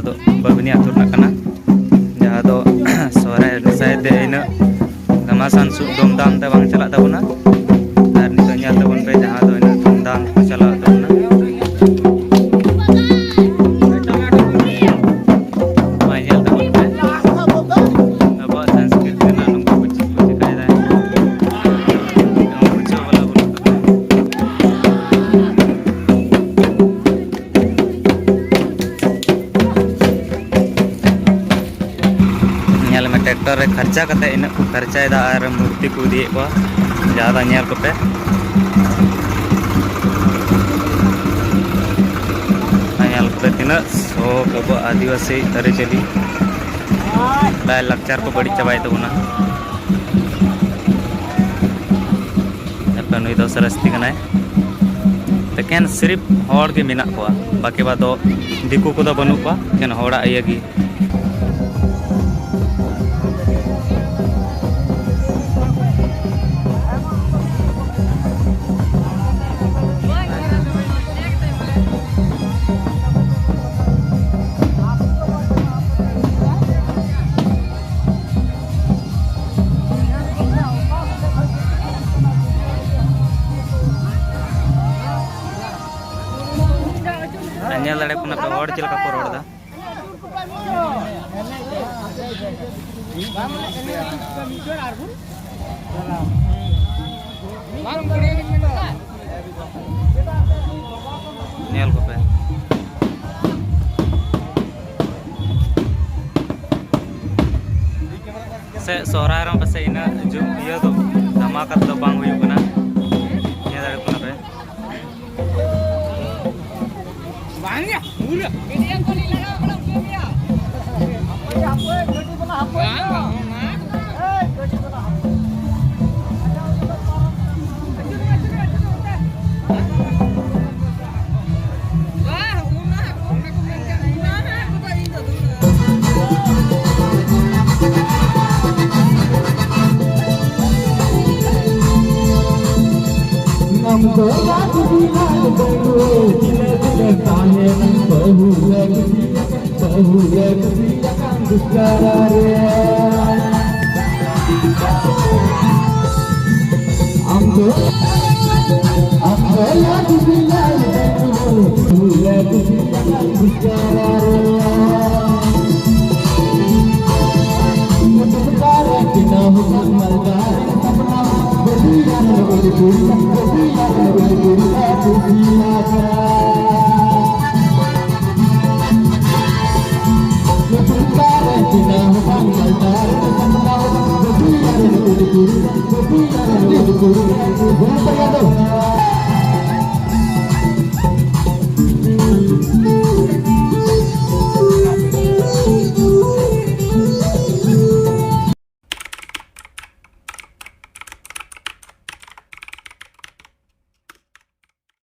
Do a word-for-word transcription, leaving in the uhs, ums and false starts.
ᱫᱚ ᱵᱟᱹᱵᱽᱱᱤ ᱟᱹᱛᱩ ᱨᱮᱱᱟᱜ ᱠᱟᱱᱟ, ᱡᱟᱦᱟᱸ ᱫᱚ ᱥᱚᱦᱨᱟᱭ ᱫᱟᱸᱥᱟᱭ ᱛᱮ ᱤᱱᱟᱹᱜ ᱫᱷᱟᱢᱟᱥᱟᱱ ᱥᱩ-, ᱫᱷᱩᱢᱫᱷᱟᱢ ᱛᱮ ᱵᱟᱝ ᱪᱟᱞᱟᱜ ᱛᱟᱵᱚᱱᱟ᱾ ᱟᱨ ᱱᱤᱛᱚᱜ ᱧᱮᱞ ᱛᱟᱵᱚᱱ ᱯᱮ, ᱡᱟᱦᱟᱸ ᱫᱚ ᱤᱱᱟᱹᱜ ᱫᱷᱩᱢᱫᱷᱟᱢ ᱛᱮᱠᱚ ᱪᱟᱞᱟᱣ ᱛᱟᱵᱚᱱᱟ᱾ ᱢᱟ ᱧᱮᱞ ᱛᱟᱵᱚᱱ ᱯᱮ, ᱟᱵᱚᱣᱟᱜ ᱥᱚᱝᱥᱠᱨᱤᱛ ᱨᱮᱱᱟᱜ ᱱᱚᱝᱠᱟ ᱠᱚ ᱪᱮᱫ ᱠᱚ ᱪᱤᱠᱟᱹᱭᱮᱫᱟ᱾ ᱵᱩᱡᱷᱟᱹᱣ ᱵᱟᱞᱟ ᱵᱟᱹᱱᱩᱜ ᱛᱟᱵᱚᱱᱟ᱾ ᱧᱮᱞ ᱢᱮ, ᱴᱨᱟᱠᱴᱚᱨ ᱨᱮ ᱠᱷᱟᱨᱪᱟ ᱠᱟᱛᱮ ᱤᱱᱟᱹᱜ ᱠᱚ ᱠᱷᱟᱨᱪᱟᱭᱮᱫᱟ ᱟᱨ ᱢᱩᱨᱛᱤ ᱠᱚ ᱤᱫᱤᱭᱮᱫ ᱠᱚᱣᱟ᱾ ᱡᱟᱦᱟᱸ ᱫᱚ ᱧᱮᱞ ᱠᱚᱯᱮ, ᱧᱮᱞ ᱠᱚᱯᱮ ᱛᱤᱱᱟᱹᱜ ᱥᱚᱠ ᱟᱵᱚ ᱟᱹᱫᱤᱵᱟᱹᱥᱤ ᱟᱹᱨᱤᱪᱟᱹᱞᱤ, ᱞᱟᱭᱼᱞᱟᱠᱪᱟᱨ ᱠᱚ ᱵᱟᱹᱲᱤᱡ ᱪᱟᱵᱟᱭᱮᱫ ᱛᱟᱵᱚᱱᱟ᱾ ᱮᱠᱷᱚᱱ ᱱᱩᱭ ᱫᱚ ᱥᱚᱨᱚᱥᱛᱤ ᱠᱟᱱᱟᱭ᱾ ᱮᱠᱮᱱ ᱥᱤᱨᱤᱯ ᱦᱚᱲ ᱜᱮ ᱢᱮᱱᱟᱜ ᱠᱚᱣᱟ, ᱵᱟᱠᱤ ᱵᱟᱫ ᱫᱚ ᱫᱤᱠᱩ ᱠᱚᱫᱚ ᱵᱟᱹᱱᱩᱜ ᱠᱚᱣᱟ, ᱮᱠᱮᱱ ᱦᱚᱲᱟᱜ ᱤᱭᱟᱹ ᱜᱮ᱾ ᱟᱨ ᱧᱮᱞ ᱫᱟᱲᱮᱭᱟᱜ ᱠᱟᱱᱟ ᱯᱮ ᱦᱚᱲ ᱪᱮᱫ ᱞᱮᱠᱟ ᱠᱚ ᱨᱚᱲ ᱮᱫᱟ᱾ ᱧᱮᱞ ᱠᱚᱯᱮ᱾ ᱥᱮ ᱥᱚᱦᱨᱟᱭ ᱨᱮᱦᱚᱸ ᱯᱟᱥᱮᱡ ᱤᱱᱟᱹᱜ ᱡᱩ-, ᱤᱭᱟᱹ ᱫᱚ ᱫᱷᱟᱢᱟᱠᱟ ᱫᱚ ᱵᱟᱝ ᱦᱩᱭᱩᱜ ᱠᱟᱱᱟ᱾ ᱧᱮᱞ ᱫᱟᱲᱮᱭᱟᱜ ᱠᱟᱱᱟ ᱯᱮ᱾ ᱵᱟᱝ ᱭᱟ, ᱯᱩᱨᱟᱹ᱾ ᱵᱟᱝ, ᱵᱟᱝ, ᱚᱱᱟ ᱱᱟᱢ ᱫᱚ ᱵᱟᱹᱦᱩ ᱞᱮ ᱠᱩᱥᱤᱭᱟᱠᱟᱱ᱾ ᱵᱟᱹᱦᱩ ᱞᱮ ᱠᱩᱥᱤᱭᱟᱠᱟᱱ ᱫᱩᱥᱠᱟᱨᱟ ᱨᱮ᱾ ᱟᱢ ᱫᱚ, ᱟᱢ ᱫᱚ ᱞᱮ ᱠᱩᱥᱤᱭᱟᱭ ᱵᱟᱹᱦᱩ ᱞᱮ ᱠᱩᱥᱤᱭᱟᱠᱟᱱ ᱫᱩᱥᱠᱟᱨᱟ ᱨᱮ᱾ ᱫᱩᱥᱠᱟᱨᱟ ᱵᱮᱱᱟᱣ ᱵᱟᱝ ᱢᱟᱞᱫᱟ ᱨᱮ ᱥᱟᱯᱱᱟ᱾ ᱵᱟᱹᱦᱩ ᱭᱟᱨ ᱞᱚᱜᱚᱱ ᱠᱩᱲᱤ, ᱵᱟᱹᱦᱩ ᱭᱟᱨ ᱞᱚᱜᱚᱱ ᱠᱩᱲᱤ ᱞᱮ ᱠᱩᱥᱤᱭᱟᱠᱟᱱ᱾